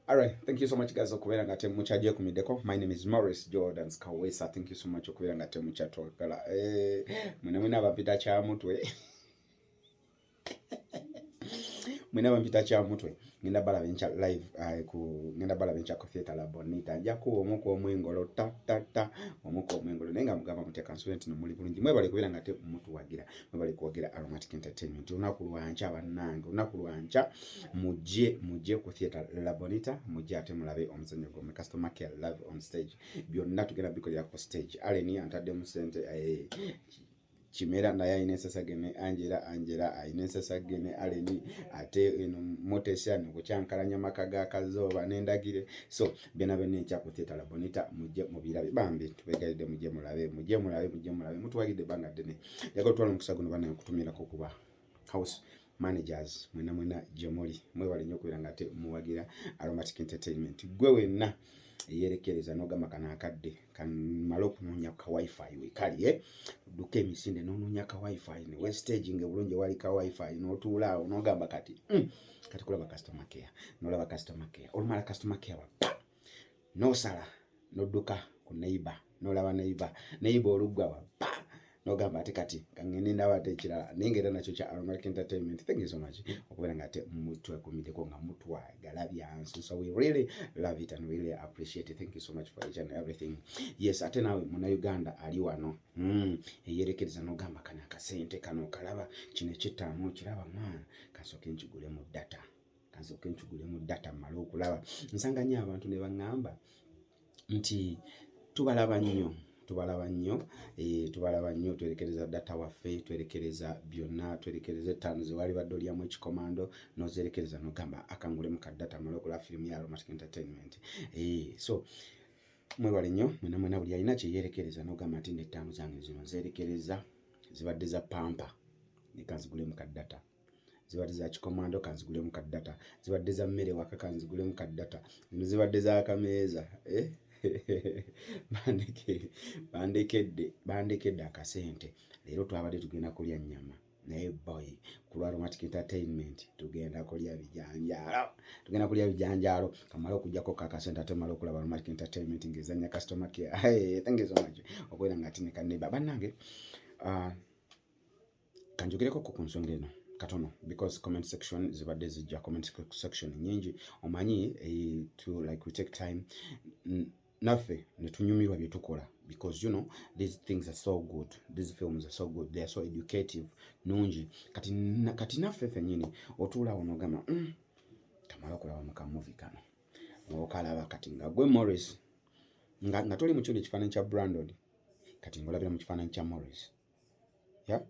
Alright, thank you so much guys okubeera nga temukyajekumiddeko. My name is Morris Jordans Kawesa. Thank you so much okubeera nga temukyatwagala. Eh, mwena mwena abampita kyamutwe. Mwena abampita kyamutwe. Ngenda balaba enkya live ku ngenda balaba enkya ku theater la Bonita. Nja kuwa omuko omwengolo ta ta ta omuko omwengolo naye nga mugamba mutya kansubire nti no muli bulungi. Mwebale kubeera nga temutuwagira. Mwebale kuwagira Aromatic Entertainment. Olunaku lwankya bannange, olunaku lwankya mujje mujje ku theater La Bonita, mujje ate mulabe omuzannyo gwomwe Customer Care Love on Stage. Byonna tugenda bikolera ku stage. Allen antaddemu ssente Kimera naye alina ensasage ne Angela, Angela alina ensasage ne Allen, ate eno Mutesa nokukyankalanya maka ga Kazooba n'Endagire. So byonna byonna enkya ku theater La Bonita mujje mubirabe. Bambi tubegayiridde mujje mulabe, mujje mulabe, mujje mulabe. Mutuwagidde ebbanga ddene. Njagala otwala omukisa guno bannange okutumirako kuba house managers mwena mwena gye muli, mwebale nnyo okubeera nga ate muwagira Aromatic Entertainment. Gwe wenna eyerekereza n'ogamba kano akadde kamale okunoonya ka wifi wekali odduka emisinde n'onoonya ka wifi ne westaging obulungi ewali ka wifi n'otuula awo n'ogamba kati kati kulaba customer care, n'olaba customer care, olumala customer care wa pa n'osala n'odduka ku neighbor n'olaba neighbor, neighbor oluggwa wa pa n'ogamba ate kati kangende ndaba ate ekirala, naye ng'era nakyo kya Aromatic Entertainment. Thank you so much okubeera nga ate mutwekumiddeko nga mutwagala byansi. So we really love it and really appreciate it. Thank you so much for each and everything. Yes, ate naawe Munnayuganda ali wano eyerekereza n'ogamba kano akasente kano kalaba kino eky'ettaano okiraba mwana, kansooke nkigulemu data, kansooke nkigulemu data mmale okulaba. Nsanga nnyo abantu ne baŋŋamba nti tubalaba nnyo, tubalaba nnyo, tubalaba nnyo, twerekereza data waffe, twerekereza byonna, twerekereza ettaano ze wali badde olyamu ekikomando n'ozerekereza n'ogamba akangulemu ka data mmale okulaba firimu ya Aromatic Entertainment. So mwebale nnyo mwena mwena buli alina kye yeerekereza n'ogamba nti n'ettaano zange zino nzeerekereza, zibadde za pampa leka nzigulemu ka data, zibadde za kikomando kanzigulemu ka data, zibadde za mmere waka kanzigulemu ka data, zino zibadde za kameeza bandekedde akasente. Leero twabadde tugenda kulya nnyama naye boy ku lwa Aromatic Entertainment tugenda kulya bijanjaalo, tugenda kulya bijanjaalo. Kamale okuggyako kakasente ate male okulaba Aromatic Entertainment ng'ezannya Customer Care. Hey, thank you so much okubeera nga ate ne kaneighbor bannange. Kanjogereko ku nsonga eno katono because comment section zibadde zijja, comment section nyingi omanyi, to like we take time naffe ne tunyumirwa bye tukola because you know these things are so good, these films are so good, they are so educative, nungi. Kati, kati naffe ffennyini otuula awo n'ogamba kamala okulaba mu kamovie kano n'okalaba kati nga gwe Morris nga toli mu kino ekifaananyi kya Brandon, kati ng'olabira mu kifaananyi kya Morris ya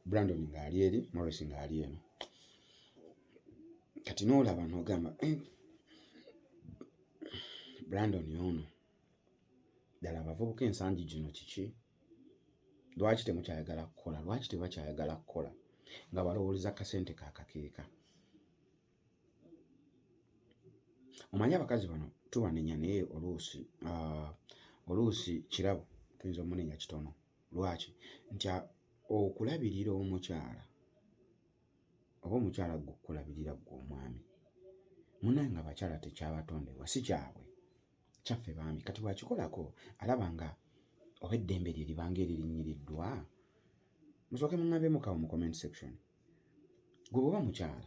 Brandon ng'ali eri, Morris ng'ali eno. Kati n'olaba n'ogamba Brandon ono ddala abavubuka ensangi gino kiki, lwaki temukyayagala kukola, lwaki tebakyayagala kukola nga balowooleza kasente kakakeeka? Omanyi abakazi bano tubanenya naye oluusi oluusi Kirabo tuyinza omunenya kitono. Lwaki? Nti okulabirira omukyala oba omukyala gwe okukulabirira ggwe omwami, munnange nga abakyala tekyabatondebwa, si kyabwe, kyaffe baami. Kati bw'akikolako alaba nga oba eddembe lye libanga eririnyiriddwa. Musooke muŋŋambemu kawo mu comment section. Gwe bw'oba mukyala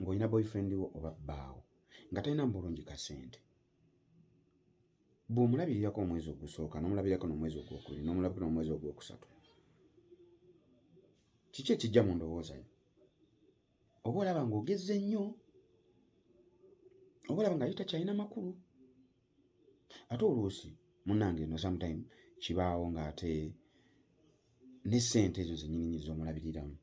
ng'olina boyfriend wo oba bbaawo nga talina mu bulungi kasente, bw'omulabirirako omwezi ogusooka n'omulabirirako n'omwezi ogwokubiri n'omulabirako n'omwezi ogwokusatu, kiki ekijja mu ndowooza yo? Oba olaba ng'ogezze nnyo, oba olaba nga ye takyalina makulu? Ate oluusi munnange eno sometime kibaawo ng'ate ne ssente ezo zennyini z'omulabiriramu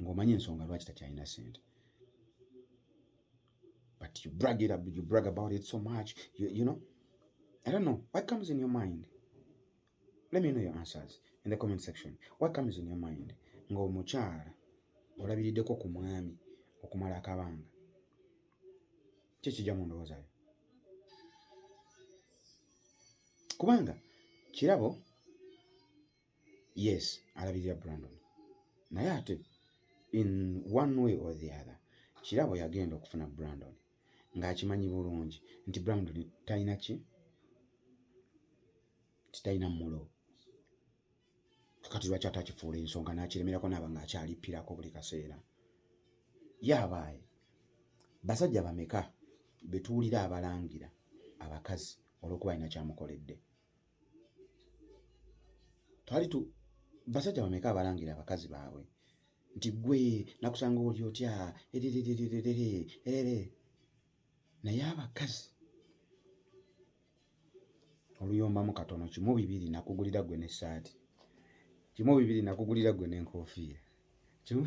ng'omanyi ensonga lwaki takyalina ssente, but you brag it up, you brag about it so much, you know, I don't know what comes in your mind. Let me know your answers in the comment section. What comes in your mind ng'omukyala olabiriddeko ku mwami okumala akabanga? Ki kijja mu ndowooza yo? Kubanga Kirabo yes alabirira Brandon, naye ate in one way or the other Kirabo yagenda okufuna Brandon. Ng'akimanyi bulungi nti Brandon talina ki, talina mulo. Kati lwaki ate akifuula ensonga n'akiremerako n'aba ng'akyalippirako buli kaseera? Ye abaaye, basajja bameka be tuwulira abalangira abakazi olw'okuba alina ky'amukoledde? Twali tu basajja bameka abalangira abakazi baabwe nti gwe nakusanga oli otya ererererere erere? Naye abakazi oluyombamu katono, kimu bibiri nakugulira gwe n'essaati, kimu bibiri nakugulira gwe n'enkofiira, kimu.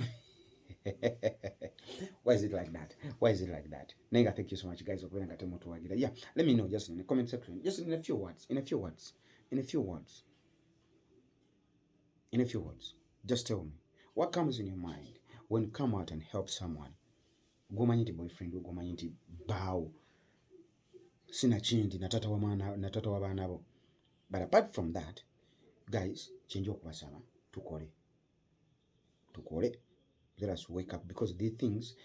Why is it like that? Why is it like that? Naye nga thank you so much, guys, okubeera nga temutuwagira. Yeah, let me know just in the comment section, just in a few words, in a few words, in a few words, in a few words, just tell me what comes in your mind when you come out and help someone gwomanyi nti boyfriend, gwomanyi nti baawo, sinakindi natata wa mwana, natata wa baana bo. But apart from that, guys, kyenja okubasaba, tukole, tukole. Let us wake up, because these things,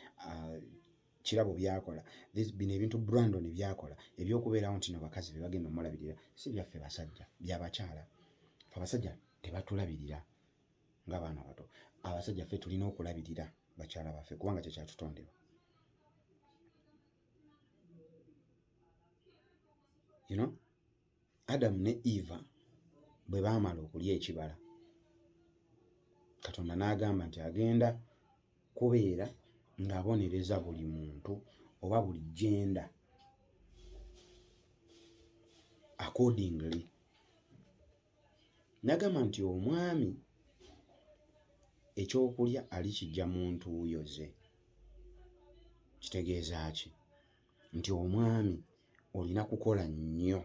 Kirabo byakola, bino ebintu Brandon byakola ebyokubeerawo nti no bakazi be bagenda omulabirira, si byaffe basajja, byabakyala. Fe abasajja tebatulabirira ng'abaana bato. Abasajja ffe tulina okulabirira bakyala baffe kubanga kyekyatutondebwa. Adamu ne Eva bwe baamala okulya ekibala, Katonda n'agamba nti agenda kubeera ng'abonereza buli muntu oba buli gender accordingly. N'agamba nti omwami ekyokulya alikijja mu ntuuyo ze. Kitegeeza ki? Nti omwami olina kukola nnyo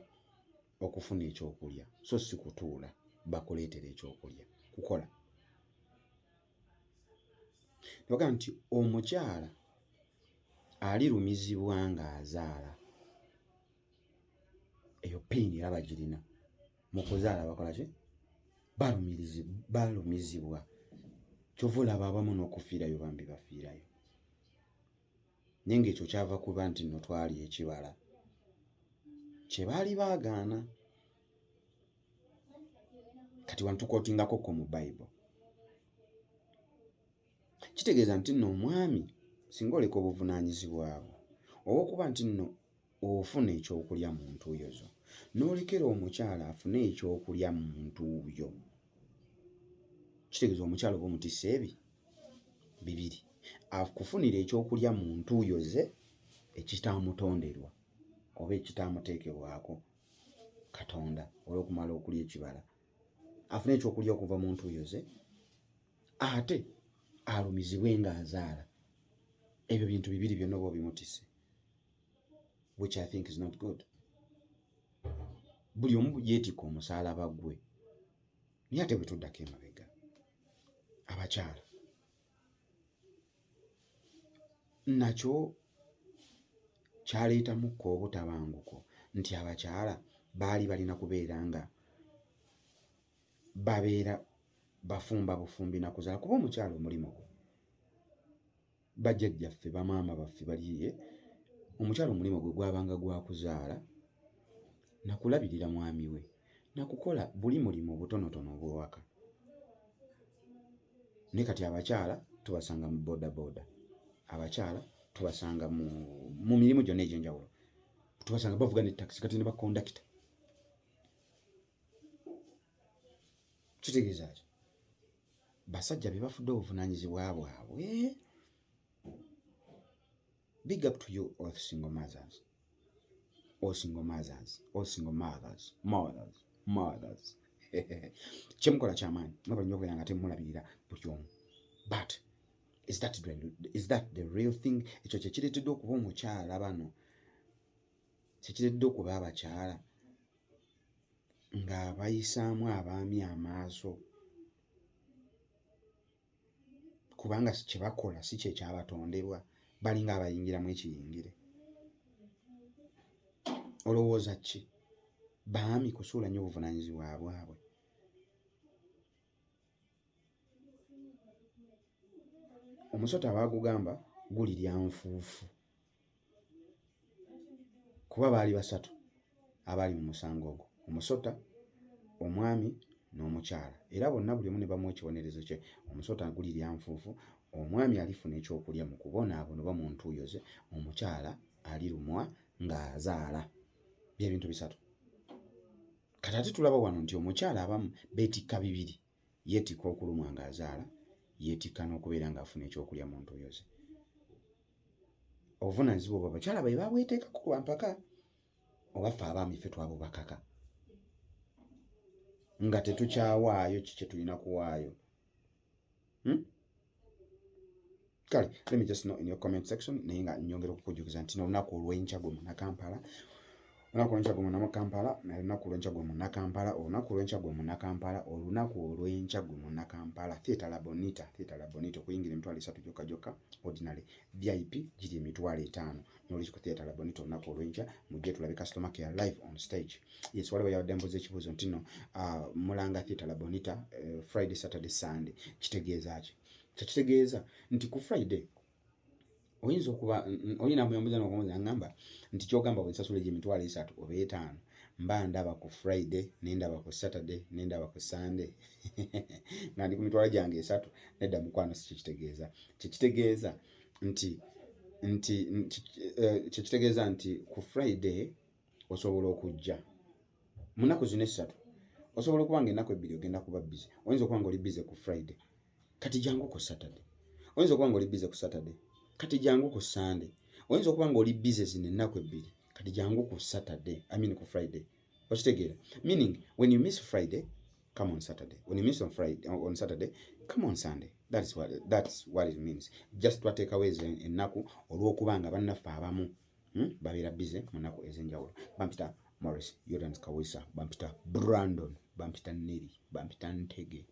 okufuna ekyokulya, so si kutuula bakuleetera ekyokulya, kukola. Nebagamba nti omukyala alirumizibwa ng'azaala, eyo pain era bagirina mu kuzaala, bakola ki? Balumizibwa. Kyova olaba abamu n'okufiirayo bambi bafiirayo. Naye ng'ekyo kyava kuba nti nno twali ekibala kye baali baagaana. Kati wano tukootingako ko mu Bayibuli, kitegeeza nti nno omwami singa oleka obuvunaanyizibwa bwo olw'okuba nti nno ofuna ekyokulya mu ntuuyo zo, n'olekera omukyala afune ekyokulya mu ntuuyo, kitegeeza omukyala oba omutisse ebi bibiri: akufunira ekyokulya mu ntuuyo ze ekitaamutonderwa oba ekitaamuteekebwako Katonda olw'okumala okulya ekibala, afune ekyokulya okuva mu ntuuyo ze, ate alumizibwe ng'azaala. Ebyo bintu bibiri byonna oba obimutisse, which I think is not good. Buli omu yeetikka omusaalaba gwe. Naye ate bwe tuddako emabega, abakyala nakyo kyaleetamukko obutabanguko nti abakyala baali balina kubeera nga babeera bafumba bufumbi na kuzaala, kuba omukyala omulimu gwe, bajjajjaffe, bamaama baffe baliye, omukyala omulimu gwe gwabanga gwa kuzaala nakulabirira mwami we nakukola buli mulimu obutonotono obw'ewaka. Naye kati abakyala tubasanga mu boda boda, abakyala tubasanga mu mirimu gyonna egy'enjawulo, tubasanga bavuga ne takisi, kati ne bakondakita. Kitegeeza ki? Basajja be bafudde obuvunaanyizibwa bwabwe. Big up to you all single mothers, all single mothers, all single mothers, mothers, mothers. Kyemukola kyamaanyi, mwebale nnyo okubeera nga temulabirira buli omu. But is that the real thing? Ekyo kyekireetedde okuba omukyala bano, kyekireetedde okuba abakyala ng'abayisaamu abaami amaaso, kubanga kyebakola si kyekyabatondebwa, balinga abayingiramu ekiyingire. Olowooza ki? Baami kusuula nnyo obuvunaanyizibwa bwabwe. Omusota baagugamba gulirya nfuufu. Kuba baali basatu abaali mu musango ogwo, omusota, omwami n'omukyala, era bonna buli omu ne bamuwa ekibonerezo kye. Omusota gulirya nfuufu, omwami alifuna ekyokulya mu kubonaabona oba mu ntuuyo ze, omukyala alirumwa ng'azaala. Byebintu bisatu. Kati ate tulaba wano nti omukyala abamu beetikka bibiri, yeetikka okulumwa ng'azaala, yeetikka n'okubeera ng'afuna ekyokulya mu ntuuyo ze. Obuvunaanyizibwa obwo abakyala be babweteekako lwa mpaka oba ffe abaami ffe twabubakaka nga tetukyawaayo ki kye tulina kuwaayo? Kale, let me just know in your comment section. Naye nga nyongera okukujjukiza nti n'olunaku olw'enkya gwe Munnakampala, olunaku olw'enkya gwe Munnakampala, olunaku olw'enkya gwe Munnakampala, olunaku olw'enkya gwe Munnakampala, olunaku olw'enkya gwe Munnakampala, Theatre La Bonita, Theatre La Bonita, okuyingira 30,000 gyokka gyokka ordinary, VIP giri 50,000. N'olwekyo ku Theatre La Bonita olunaku olw'enkya mujje tulabe Customer Care live on stage. Yes, waliwo yabadde mbuuza ekibuuzo nti no mulanga Theatre La Bonita Friday, Saturday, Sunday, kitegeeza ki? Kyekitegeeza nti ku Friday oyinza okuba olina muyambuza nokumbuza ngamba nti kyogamba bwe nsasula egyo 30,000 oba 50, mba ndaba ku Friday, nendaba ku Saturday, nendaba ku Sunday nga ndi ku mitwalo gyange esatu? Nedda mukwano, si kyekitegeeza. Kyekitegeeza nti kyekitegeeza nti ku Friday osobola okujja mu nnaku zino essatu, osobola okuba nga ennaku ebbiri ogenda kuba busy. Oyinza okuba nga oli busy ku Friday, kati jangu ku Saturday. Oyinza okuba nga oli busy ku Saturday, kati jangu ku Sunday. Oyinza okuba nga oli busy zino ennaku ebbiri, kati jangu ku Saturday, I mean ku Friday. Okitegeera? Meaning when you miss Friday, come on Saturday. When you miss on Friday, on Saturday, come on Sunday. That's what it means. Just twateekawo ezo ennaku olw'okuba nga bannaffe abamu, babeera busy mu nnaku ez'enjawulo. Bampita Morris Jordan Kawesa, bampita Brandon, bampita Neri, bampita Ntege,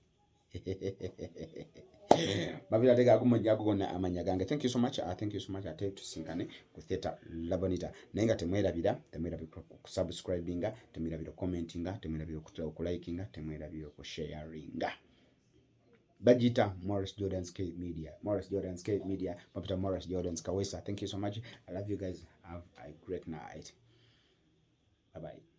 bampita Ntege. Ago gonna amannya gange. Thank you so much, thank you so much. Ate tusinkane ku Theatre Labonita. Naye nga temwerabira, temwerabira okusubscribinga, temwerabira okucommentinga, temwerabira okulikinga, temwerabira okusharinga. Bagita Morris Jordan's K Media, Morris Jordan's K Media. Bampita Morris Jordan's Kawesa. Thank you so much. I love you guys. Have a great night. Bye bye.